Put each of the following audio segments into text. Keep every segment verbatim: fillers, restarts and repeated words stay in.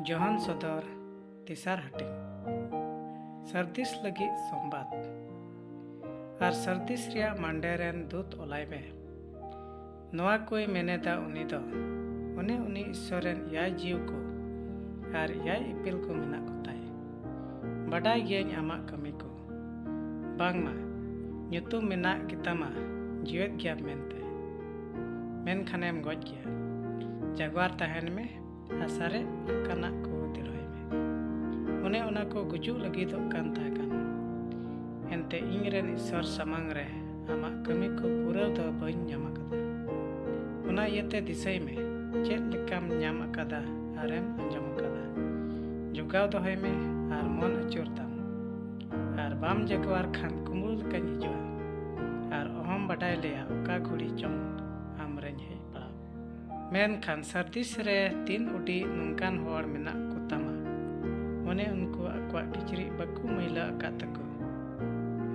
ᱡᱚᱦᱟᱱ ᱥᱚᱫᱚᱨ, ᱛᱮᱥᱟᱨ ᱦᱟᱹᱴᱤᱧ᱾ ᱥᱟᱨᱫᱤᱥ ᱞᱟᱹᱜᱤᱫ ᱥᱚᱢᱵᱟᱫ᱾ ᱟᱨ ᱥᱟᱨᱫᱤᱥ ᱨᱮᱭᱟᱜ ᱢᱟᱱᱰᱮ ᱨᱮᱱ ᱫᱩᱛ ᱚᱞᱟᱭ ᱢᱮ, ᱱᱚᱣᱟ ᱠᱚᱭ ᱢᱮᱱᱮᱫᱟ ᱩᱱᱤ ᱫᱚ, ᱚᱱᱮ ᱩᱱᱤ ᱤᱥᱥᱚᱨ ᱨᱮᱱ ᱮᱭᱟᱭ ᱡᱤᱣ ᱠᱚ ᱟᱨ ᱮᱭᱟᱭ ᱤᱯᱤᱞ ᱠᱚ ᱢᱮᱱᱟᱜ ᱠᱚᱛᱟᱭ᱾ ᱵᱟᱰᱟᱭ ᱜᱤᱭᱟᱹᱧ ᱟᱢᱟᱜ ᱠᱟᱹᱢᱤ ᱠᱚ, ᱵᱟᱝᱢᱟ ᱧᱩᱛᱩᱢ ᱢᱮᱱᱟᱜ ᱜᱮᱛᱟᱢᱟ ᱡᱤᱣᱮᱫ ᱜᱮᱭᱟᱢ ᱢᱮᱱᱛᱮ, ᱢᱮᱱᱠᱷᱟᱱᱮᱢ ᱜᱚᱡ ᱜᱮᱭᱟ᱾ ᱡᱟᱜᱣᱟᱨ ᱛᱟᱦᱮᱱ ᱢᱮ ᱟᱨ ᱥᱟᱨᱮᱡ ᱟᱠᱟᱱᱟᱜ ᱠᱚ ᱫᱤᱲᱦᱚᱭ ᱢᱮ᱾ ᱚᱱᱮ ᱚᱱᱟ ᱠᱚ ᱜᱩᱡᱩᱜ ᱞᱟᱹᱜᱤᱫᱚᱜ ᱠᱟᱱ ᱛᱟᱦᱮᱸ ᱠᱟᱱᱟ᱾ ᱮᱱᱛᱮ ᱤᱧ ᱨᱮᱱ ᱤᱥᱥᱚᱨ ᱥᱟᱢᱟᱝ ᱨᱮ ᱟᱢᱟᱜ ᱠᱟᱹᱢᱤ ᱠᱚ ᱯᱩᱨᱟᱹᱣ ᱫᱚ ᱵᱟᱹᱧ ᱧᱟᱢ ᱟᱠᱟᱫᱟ᱾ ᱚᱱᱟ ᱤᱭᱟᱹᱛᱮ ᱫᱤᱥᱟᱹᱭ ᱢᱮ, ᱪᱮᱫ ᱞᱮᱠᱟᱢ ᱧᱟᱢ ᱟᱠᱟᱫᱟ ᱟᱨᱮᱢ ᱟᱸᱡᱚᱢ ᱟᱠᱟᱫᱟ᱾ ᱡᱚᱜᱟᱣ ᱫᱚᱦᱚᱭ ᱢᱮ ᱟᱨ ᱢᱚᱱ ᱟᱹᱪᱩᱨ ᱛᱟᱢ᱾ ᱟᱨ ᱵᱟᱢ ᱡᱟᱜᱣᱟᱨ ᱠᱷᱟᱱ ᱠᱩᱢᱵᱽᱲᱩ ᱞᱮᱠᱟᱧ ᱦᱤᱡᱩᱜᱼᱟ, ᱟᱨ ᱚᱦᱚᱢ ᱵᱟᱰᱟᱭ ᱞᱮᱭᱟ ᱚᱠᱟ ᱜᱷᱩᱲᱤ ᱪᱚᱝ ᱟᱢ ᱨᱮᱧ ᱦᱮᱡ ᱯᱟᱲᱟᱜ᱾ ᱢᱮᱱᱠᱷᱟᱱ ᱥᱟᱨᱫᱤᱥ ᱨᱮ ᱛᱤᱱ ᱩᱰᱤᱡ ᱱᱚᱝᱠᱟᱱ ᱦᱚᱲ ᱢᱮᱱᱟᱜ ᱠᱚ ᱛᱟᱢᱟ, ᱚᱱᱮ ᱩᱱᱠᱩ ᱟᱠᱚᱣᱟᱜ ᱠᱤᱪᱨᱤᱡ ᱵᱟᱠᱚ ᱢᱟᱹᱭᱞᱟᱹ ᱟᱠᱟᱫ ᱛᱟᱠᱚ,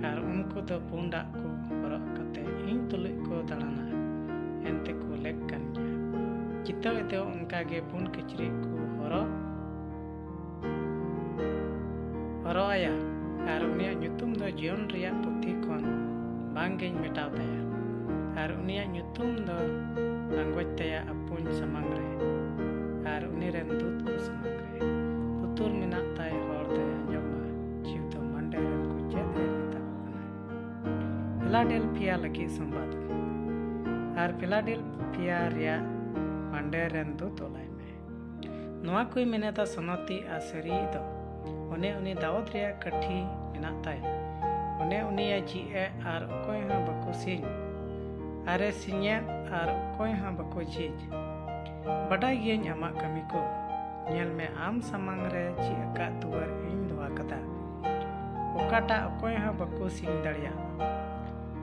ᱟᱨ ᱩᱱᱠᱩ ᱫᱚ ᱯᱩᱸᱰᱟᱜ ᱠᱚ ᱦᱚᱨᱚᱜ ᱠᱟᱛᱮ ᱤᱧ ᱛᱩᱞᱩᱡ ᱠᱚ ᱫᱟᱬᱟᱱᱟ, ᱮᱱᱛᱮ ᱠᱚ ᱞᱮᱠ ᱠᱟᱱ ᱜᱮᱭᱟ᱾ ᱪᱤᱛᱟᱹᱣ ᱮᱛᱮ ᱚᱱᱠᱟ ᱜᱮ ᱯᱩᱸᱰ ᱠᱤᱪᱨᱤᱡ ᱠᱚ ᱦᱚᱨᱚᱜ ᱦᱚᱨᱚᱜ ᱟᱭᱟ, ᱟᱨ ᱩᱱᱤᱭᱟᱜ ᱧᱩᱛᱩᱢ ᱫᱚ ᱡᱤᱭᱚᱱ ᱨᱮᱭᱟᱜ ᱯᱩᱛᱷᱤ ᱠᱷᱚᱱ ᱵᱟᱝ ᱜᱤᱧ ᱢᱮᱴᱟᱣ ᱛᱟᱭᱟ, ᱟᱨ ᱩᱱᱤᱭᱟᱜ ᱧᱩᱛᱩᱢ ᱫᱚ ᱟᱸᱜᱚᱪ ᱛᱟᱭᱟ ᱟᱹᱯᱩᱧ ᱥᱟᱢᱟᱝ ᱨᱮ, ᱟᱨ ᱩᱱᱤ ᱨᱮᱱ ᱫᱩᱛ ᱠᱚ ᱥᱟᱢᱟᱝ ᱨᱮ᱾ ᱞᱩᱛᱩᱨ ᱢᱮᱱᱟᱜ ᱛᱟᱭ ᱦᱚᱲ ᱫᱚᱭ ᱟᱸᱡᱚᱢ ᱢᱟ, ᱡᱤᱣ ᱫᱚ ᱢᱟᱱᱰᱮ ᱨᱮᱱ ᱠᱚ ᱪᱮᱫ ᱮ ᱢᱮᱛᱟ ᱠᱚ ᱠᱟᱱᱟ᱾ ᱯᱷᱤᱞᱟᱰᱮᱞᱯᱷᱤᱭᱟ ᱞᱟᱹᱜᱤᱫ ᱥᱚᱢᱵᱟᱫ᱾ ᱟᱨ ᱯᱷᱤᱞᱟᱰᱮᱞᱯᱷᱤᱭᱟ ᱨᱮᱭᱟᱜ ᱢᱟᱱᱰᱮ ᱨᱮᱱ ᱫᱩᱛ ᱚᱞᱟᱭ ᱢᱮ, ᱱᱚᱣᱟ ᱠᱚᱭ ᱢᱮᱱᱮᱫᱟ ᱥᱚᱱᱚᱛᱤ ᱟᱨ ᱥᱟᱹᱨᱤᱭᱤᱡ ᱫᱚ, ᱚᱱᱮ ᱩᱱᱤ ᱫᱟᱣᱚᱫ ᱨᱮᱭᱟᱜ ᱠᱟᱹᱴᱷᱤ ᱢᱮᱱᱟᱜ ᱛᱟᱭ, ᱚᱱᱮ ᱩᱱᱤᱭᱟᱜ ᱡᱤᱜ ᱮ ᱟᱨ ᱚᱠᱚᱭ ᱦᱚᱸ ᱵᱟᱠᱚ ᱥᱤᱧ, ᱟᱨᱮ ᱥᱤᱧᱮᱫ ᱟᱨ ᱚᱠᱚᱭ ᱦᱚᱸ ᱵᱟᱠᱚ ᱡᱷᱤᱡ᱾ ᱵᱟᱰᱟᱭ ᱜᱤᱭᱟᱹᱧ ᱟᱢᱟᱜ ᱠᱟᱹᱢᱤ ᱠᱚ, ᱧᱮᱞ ᱢᱮ ᱟᱢ ᱥᱟᱢᱟᱝ ᱨᱮ ᱡᱷᱤᱡ ᱟᱠᱟᱫ ᱫᱩᱣᱟᱹᱨ ᱤᱧ ᱫᱚᱦᱚ ᱟᱠᱟᱫᱟ, ᱚᱠᱟᱴᱟᱜ ᱚᱠᱚᱭ ᱦᱚᱸ ᱵᱟᱠᱚ ᱥᱤᱧ ᱫᱟᱲᱮᱭᱟᱜ᱾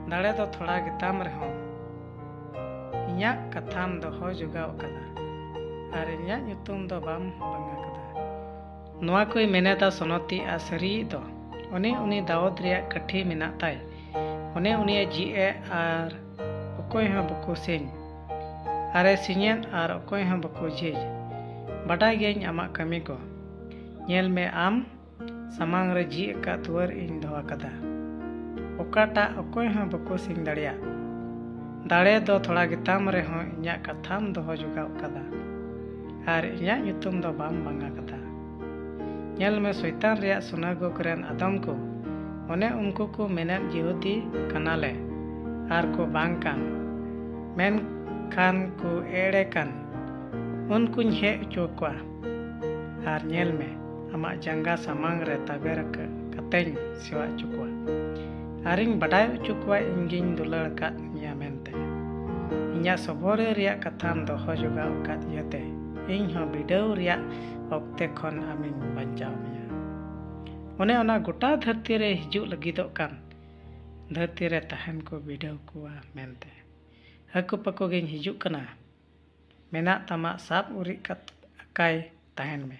ᱫᱟᱲᱮ ᱫᱚ ᱛᱷᱚᱲᱟ ᱜᱮᱛᱟᱢ ᱨᱮᱦᱚᱸ, ᱤᱧᱟᱜ ᱠᱟᱛᱷᱟᱢ ᱫᱚᱦᱚ ᱡᱚᱜᱟᱣ ᱟᱠᱟᱫᱟ, ᱟᱨ ᱤᱧᱟᱜ ᱧᱩᱛᱩᱢ ᱫᱚ ᱵᱟᱢ ᱵᱟᱝ ᱟᱠᱟᱫᱟ᱾ ᱱᱚᱣᱟ ᱠᱚᱭ ᱢᱮᱱᱮᱫᱟ ᱥᱚᱱᱚᱛᱤ ᱟᱨ ᱥᱟᱹᱨᱤᱭᱤᱡ ᱫᱚ, ᱚᱱᱮ ᱩᱱᱤ ᱫᱟᱣᱚᱫ ᱨᱮᱭᱟᱜ ᱠᱟᱹᱴᱷᱤ ᱢᱮᱱᱟᱜ ᱛᱟᱭ, ᱚᱱᱮ ᱩᱱᱤᱭᱟᱜ ᱡᱤᱜ ᱮ ᱟᱨ ᱚᱠᱚᱭ ᱦᱚᱸ ᱵᱟᱠᱚ ᱥᱤᱧ, ᱟᱨᱮ ᱥᱤᱧᱮᱫ ᱟᱨ ᱚᱠᱚᱭ ᱦᱚᱸ ᱵᱟᱠᱚ ᱡᱷᱤᱡ᱾ ᱵᱟᱰᱟᱭ ᱜᱤᱭᱟᱹᱧ ᱟᱢᱟᱜ ᱠᱟᱹᱢᱤ ᱠᱚ᱾ ᱧᱮᱞ ᱢᱮ, ᱟᱢ ᱥᱟᱢᱟᱝ ᱨᱮ ᱡᱷᱤᱡ ᱟᱠᱟᱫ ᱫᱩᱣᱟᱹᱨ ᱤᱧ ᱫᱚᱦᱚ ᱟᱠᱟᱫᱟ, ᱚᱠᱟᱴᱟᱜ ᱚᱠᱚᱭ ᱦᱚᱸ ᱵᱟᱠᱚ ᱥᱤᱧ ᱫᱟᱲᱮᱭᱟᱜ᱾ ᱫᱟᱲᱮ ᱫᱚ ᱛᱷᱚᱲᱟ ᱜᱮᱛᱟᱢ ᱨᱮᱦᱚᱸ ᱤᱧᱟᱹᱜ ᱠᱟᱛᱷᱟᱢ ᱫᱚᱦᱚ ᱡᱚᱜᱟᱣ ᱟᱠᱟᱫᱟ, ᱟᱨ ᱤᱧᱟᱹᱜ ᱧᱩᱛᱩᱢ ᱫᱚ ᱵᱟᱢ ᱵᱟᱝᱟ ᱠᱟᱫᱟ᱾ ᱧᱮᱞ ᱢᱮ, ᱥᱚᱭᱛᱟᱱ ᱨᱮᱭᱟᱜ ᱥᱩᱱᱟᱜᱚᱜᱽ ᱨᱮᱱ ᱟᱫᱚᱢ ᱠᱚ, ᱚᱱᱮ ᱩᱱᱠᱩ ᱠᱚ ᱢᱮᱱᱮᱫ, ᱡᱤᱦᱩᱫᱤ ᱠᱟᱱᱟᱞᱮ ᱟᱨ ᱠᱚ ᱵᱟᱝ ᱠᱟᱱ, ᱢᱮᱱᱠᱷᱟᱱ ᱠᱚ ᱮᱲᱮ ᱠᱟᱱ, ᱩᱱᱠᱩᱧ ᱦᱮᱡ ᱦᱚᱪᱚ ᱠᱚᱣᱟ᱾ ᱟᱨ ᱧᱮᱞ ᱢᱮ, ᱟᱢᱟᱜ ᱡᱟᱸᱜᱟ ᱥᱟᱢᱟᱝ ᱨᱮ ᱛᱟᱵᱮᱨ ᱟᱠᱟ-, ᱠᱟᱛᱮᱧ ᱥᱮᱣᱟ ᱦᱚᱪᱚ ᱠᱚᱣᱟ᱾ ᱟᱨᱤᱧ ᱵᱟᱰᱟᱭ ᱦᱚᱪᱚ ᱠᱚᱣᱟ ᱤᱧ ᱜᱤᱧ ᱫᱩᱞᱟᱹᱲ ᱟᱠᱟᱫ ᱢᱮᱭᱟ ᱢᱮᱱᱛᱮ᱾ ᱤᱧᱟᱹᱜ ᱥᱚᱵᱚᱨᱮ ᱨᱮᱭᱟᱜ ᱠᱟᱛᱷᱟᱢ ᱫᱚᱦᱚ ᱡᱚᱜᱟᱣ ᱟᱠᱟᱫ ᱤᱭᱟᱹᱛᱮ ᱤᱧ ᱦᱚᱸ ᱵᱤᱰᱟᱹᱣ ᱨᱮᱭᱟᱜ ᱚᱠᱛᱮ ᱠᱷᱚᱱ ᱟᱢᱤᱧ ᱵᱟᱧᱪᱟᱣ ᱢᱮᱭᱟ᱾ ᱚᱱᱮ ᱚᱱᱟ ᱜᱚᱴᱟ ᱫᱷᱟᱹᱨᱛᱤ ᱨᱮ ᱦᱤᱡᱩᱜ ᱞᱟᱹᱜᱤᱫᱚᱜ ᱠᱟᱱ ᱫᱷᱟᱹᱨᱛᱤ ᱨᱮ ᱛᱟᱦᱮᱱ ᱠᱚ ᱵᱤᱰᱟᱹᱣ ᱠᱚᱣᱟ ᱢᱮᱱᱛᱮ᱾ ᱦᱟᱹᱠᱩ ᱯᱟᱹᱠᱩ ᱜᱤᱧ ᱦᱤᱡᱩᱜ ᱠᱟᱱᱟ, ᱢᱮᱱᱟᱜ ᱛᱟᱢᱟ ᱥᱟᱵ ᱩᱨᱤᱡ ᱠᱟᱛ-, ᱟᱠᱟᱭ ᱛᱟᱦᱮᱱ ᱢᱮ,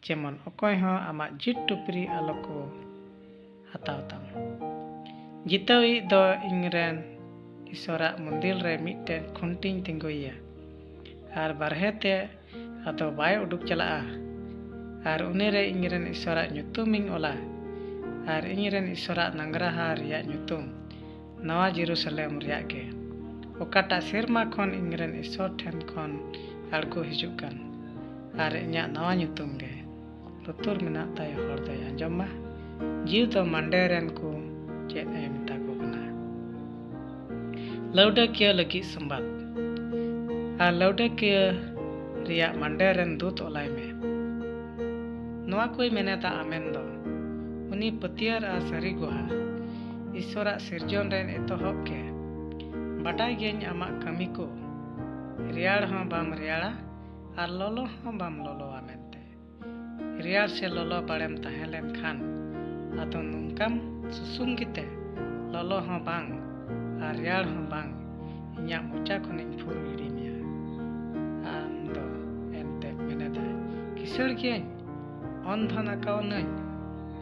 ᱡᱮᱢᱚᱱ ᱚᱠᱚᱭ ᱦᱚᱸ ᱟᱢᱟᱜ ᱡᱤᱛ ᱴᱩᱯᱨᱤ ᱟᱞᱚ ᱠᱚ ᱦᱟᱛᱟᱣ ᱛᱟᱢ᱾ ᱡᱤᱛᱟᱹᱣᱤᱡ ᱫᱚ ᱤᱧᱨᱮᱱ ᱤᱥᱚᱨᱟᱜ ᱢᱚᱱᱫᱤᱨ ᱨᱮ ᱢᱤᱫᱴᱮᱱ ᱠᱷᱩᱱᱴᱤᱧ ᱛᱤᱸᱜᱩᱭᱮᱭᱟ, ᱟᱨ ᱵᱟᱨᱦᱮ ᱛᱮ ᱟᱫᱚ ᱵᱟᱭ ᱩᱰᱩᱠ ᱪᱟᱞᱟᱜᱼᱟ᱾ ᱟᱨ ᱩᱱᱤᱨᱮ ᱤᱧᱨᱮᱱ ᱤᱥᱚᱨᱟᱜ ᱧᱩᱛᱩᱢᱤᱧ ᱚᱞᱟ, ᱟᱨ ᱤᱧᱨᱮᱱ ᱤᱥᱚᱨᱟᱜ ᱱᱟᱝᱜᱽᱨᱟᱦᱟ ᱨᱮᱭᱟᱜ ᱧᱩᱛᱩᱢ ᱱᱟᱣᱟ ᱡᱮᱨᱩᱥᱟᱞᱮᱢ ᱨᱮᱭᱟᱜ ᱜᱮ, ᱚᱠᱟᱴᱟᱜ ᱥᱮᱨᱢᱟ ᱠᱷᱚᱱ ᱤᱧᱨᱮᱱ ᱤᱥᱚᱨ ᱴᱷᱮᱱ ᱠᱷᱚᱱ ᱟᱬᱜᱚ ᱦᱤᱡᱩᱜ ᱠᱟᱱ, ᱟᱨ ᱤᱧᱟᱹᱜ ᱱᱟᱣᱟ ᱧᱩᱛᱩᱢ ᱜᱮ᱾ ᱞᱩᱛᱩᱨ ᱢᱮᱱᱟᱜ ᱛᱟᱭ ᱦᱚᱲ ᱫᱚᱭ ᱟᱸᱡᱚᱢ ᱢᱟ, ᱡᱤᱣᱤ ᱫᱚ ᱢᱟᱱᱰᱮ ᱨᱮᱱ ᱠᱚ ᱪᱮᱫ ᱮ ᱢᱮᱛᱟ ᱠᱚ ᱠᱟᱱᱟ᱾ ᱞᱟᱹᱣᱰᱟᱹᱠᱤᱭᱟᱹ ᱞᱟᱹᱜᱤᱫ ᱥᱚᱢᱵᱟᱫ᱾ ᱟᱨ ᱞᱟᱹᱣᱰᱟᱹᱠᱤᱭᱟᱹ ᱨᱮᱭᱟᱜ ᱢᱟᱱᱰᱮ ᱨᱮᱱ ᱫᱩᱛ ᱚᱞᱟᱭ ᱢᱮ᱾ ᱱᱚᱣᱟ ᱠᱚᱭ ᱢᱮᱱᱮᱫᱟ ᱟᱢᱮᱱ ᱫᱚ, ᱩᱱᱤ ᱯᱟᱹᱛᱭᱟᱹᱨ ᱟᱨ ᱥᱟᱹᱨᱤ ᱜᱚᱦᱟ, ᱤᱥᱚᱨᱟᱜ ᱥᱤᱨᱡᱚᱱ ᱨᱮᱱ ᱮᱛᱚᱦᱚᱵ ᱜᱮ᱾ ᱵᱟᱰᱟᱭ ᱜᱤᱭᱟᱹᱧ ᱟᱢᱟᱜ ᱠᱟᱹᱢᱤ ᱠᱚ, ᱨᱮᱭᱟᱲ ᱦᱚᱸ ᱵᱟᱢ ᱨᱮᱭᱟᱲᱟ ᱟᱨ ᱞᱚᱞᱚ ᱦᱚᱸ ᱵᱟᱢ ᱞᱚᱞᱚᱣᱟ ᱢᱮᱱᱛᱮ᱾ ᱨᱮᱭᱟᱲ ᱥᱮ ᱞᱚᱞᱚ ᱵᱟᱲᱮᱢ ᱛᱟᱦᱮᱸ ᱞᱮᱱ ᱠᱷᱟᱱ, ᱟᱫᱚ ᱱᱚᱝᱠᱟᱢ ᱥᱩᱥᱩᱢ ᱜᱮᱛᱮ, ᱞᱚᱞᱚ ᱦᱚᱸ ᱵᱟᱝ ᱟᱨ ᱨᱮᱭᱟᱲ ᱦᱚᱸ ᱵᱟᱝ, ᱤᱧᱟᱹᱜ ᱢᱚᱪᱟ ᱠᱷᱚᱱᱤᱧ ᱯᱷᱩᱨ ᱜᱤᱰᱤ ᱢᱮᱭᱟ᱾ ᱟᱢ ᱫᱚ ᱮᱱᱛᱮ ᱢᱮᱱᱮᱫᱟ, ᱠᱤᱥᱟᱹᱬ ᱜᱤᱭᱟᱹᱧ, ᱚᱱ ᱫᱷᱚᱱ ᱟᱠᱟᱣᱱᱟᱹᱧ,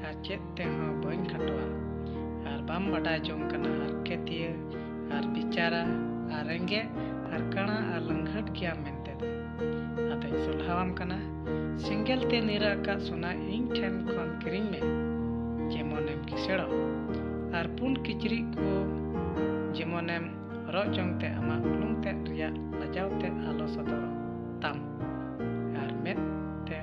ᱟᱨ ᱪᱮᱫ ᱛᱮᱦᱚᱸ ᱵᱟᱹᱧ ᱠᱷᱟᱴᱚᱜᱼᱟ, ᱟᱨ ᱵᱟᱢ ᱵᱟᱰᱟᱭ ᱡᱚᱝ ᱠᱟᱱᱟ ᱦᱟᱨᱠᱮᱛᱤᱭᱟᱹ ᱟᱨ ᱵᱤᱪᱟᱨᱟ ᱟᱨ ᱨᱮᱸᱜᱮᱡ ᱟᱨ ᱠᱟᱬᱟ ᱟᱨ ᱞᱟᱹᱝᱜᱷᱟᱹᱴ ᱜᱮᱭᱟᱢ ᱢᱮᱱᱛᱮ ᱫᱚ᱾ ᱟᱫᱚᱧ ᱥᱚᱞᱦᱟᱣᱟᱢ ᱠᱟᱱᱟ, ᱥᱮᱸᱜᱮᱞ ᱛᱮ ᱱᱤᱨᱟᱹ ᱟᱠᱟᱫ ᱥᱚᱱᱟ ᱤᱧ ᱴᱷᱮᱱ ᱠᱷᱚᱱ ᱠᱤᱨᱤᱧ ᱢᱮ, ᱡᱮᱢᱚᱱᱮᱢ ᱠᱤᱥᱟᱹᱲᱚᱜ᱾ ᱟᱨ ᱯᱩᱸᱰ ᱠᱤᱪᱨᱤᱡ ᱠᱚ ᱡᱮᱢᱚᱱᱮᱢ ᱦᱚᱨᱚᱜ ᱡᱚᱝ ᱛᱮ ᱟᱢᱟᱜ ᱵᱩᱞᱩᱝ ᱛᱮᱫ ᱨᱮᱭᱟᱜ ᱞᱟᱡᱟᱣ ᱛᱮᱫ ᱟᱞᱚ ᱥᱚᱫᱚᱨᱚᱜ ᱛᱟᱢ᱾ ᱟᱨ ᱢᱮᱫ ᱛᱮ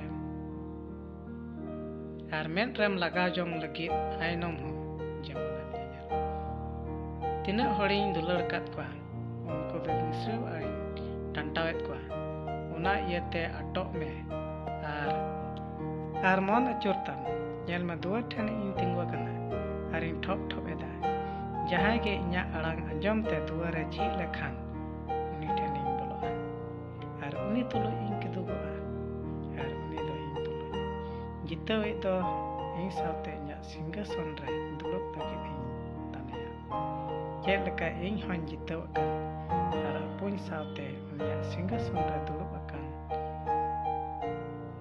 ᱟᱨ ᱢᱮᱫ ᱨᱮᱢ ᱞᱟᱜᱟᱣ ᱡᱚᱝ ᱞᱟᱹᱜᱤᱫ ᱟᱭᱱᱚᱢ ᱦᱚᱸ ᱡᱮᱢᱚᱱᱮᱢ ᱧᱮᱧᱮᱞ᱾ ᱛᱤᱱᱟᱹᱜ ᱦᱚᱲᱤᱧ ᱫᱩᱞᱟᱹᱲ ᱟᱠᱟᱫ ᱠᱚᱣᱟ, ᱩᱱᱠᱩ ᱫᱚ ᱱᱤᱥᱲᱟᱹᱣ ᱟᱨᱤᱧ ᱰᱟᱱᱴᱟᱣᱮᱫ ᱠᱚᱣᱟ, ᱚᱱᱟ ᱤᱭᱟᱹᱛᱮ ᱟᱴᱚᱜ ᱢᱮ ᱟᱨ ᱟᱨ ᱢᱚᱱ ᱟᱹᱪᱩᱨ ᱛᱟᱢ᱾ ᱧᱮᱞ ᱢᱮ, ᱫᱩᱣᱟᱹᱨ ᱴᱷᱮᱱ ᱤᱧ ᱛᱤᱸᱜᱩ ᱟᱠᱟᱱᱟ ᱟᱨᱤᱧ ᱴᱷᱚᱯ ᱴᱷᱚᱯ ᱮᱫᱟ᱾ ᱡᱟᱦᱟᱸᱭ ᱜᱮ ᱤᱧᱟᱹᱜ ᱟᱲᱟᱝ ᱟᱸᱡᱚᱢ ᱛᱮ ᱫᱩᱣᱟᱹᱨ ᱮ ᱡᱷᱤᱡ ᱞᱮᱠᱷᱟᱱ, ᱩᱱᱤ ᱴᱷᱮᱱᱤᱧ ᱵᱚᱞᱚᱜᱼᱟ ᱟᱨ ᱩᱱᱤ ᱛᱩᱞᱩᱡ ᱤᱧ ᱠᱤᱫᱩᱵᱚᱜᱼᱟ ᱟᱨ ᱩᱱᱤ ᱫᱚ ᱤᱧ ᱛᱩᱞᱩᱡ᱾ ᱡᱤᱛᱟᱹᱣᱤᱡ ᱫᱚ ᱤᱧ ᱥᱟᱶᱛᱮ ᱤᱧᱟᱹᱜ ᱥᱤᱝᱦᱟᱥᱚᱱ ᱨᱮ ᱫᱩᱲᱩᱵ ᱞᱟᱹᱜᱤᱫ ᱤᱧ ᱛᱟᱱᱮᱭᱟ, ᱪᱮᱫ ᱞᱮᱠᱟ ᱤᱧ ᱦᱚᱸᱧ ᱡᱤᱛᱟᱹᱣ ᱟᱠᱟᱱ ᱟᱨ ᱟᱯᱚᱧ ᱥᱟᱶᱛᱮ ᱩᱱᱤᱭᱟᱜ ᱥᱤᱝᱦᱟᱥᱚᱱ ᱨᱮ ᱫᱩᱲᱩᱵ ᱟᱠᱟᱱ᱾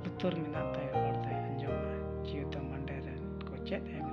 ᱞᱩᱛᱩᱨ ᱢᱮᱱᱟᱜ ᱛᱟᱭ ᱨᱚᱲ ᱫᱚᱭ ᱟᱸᱡᱚᱢᱟ, ᱡᱤᱣᱤ ᱫᱚ ᱢᱟᱸᱰᱮ ᱨᱮᱱ ᱠᱚ ᱪᱮᱫ ᱮᱢ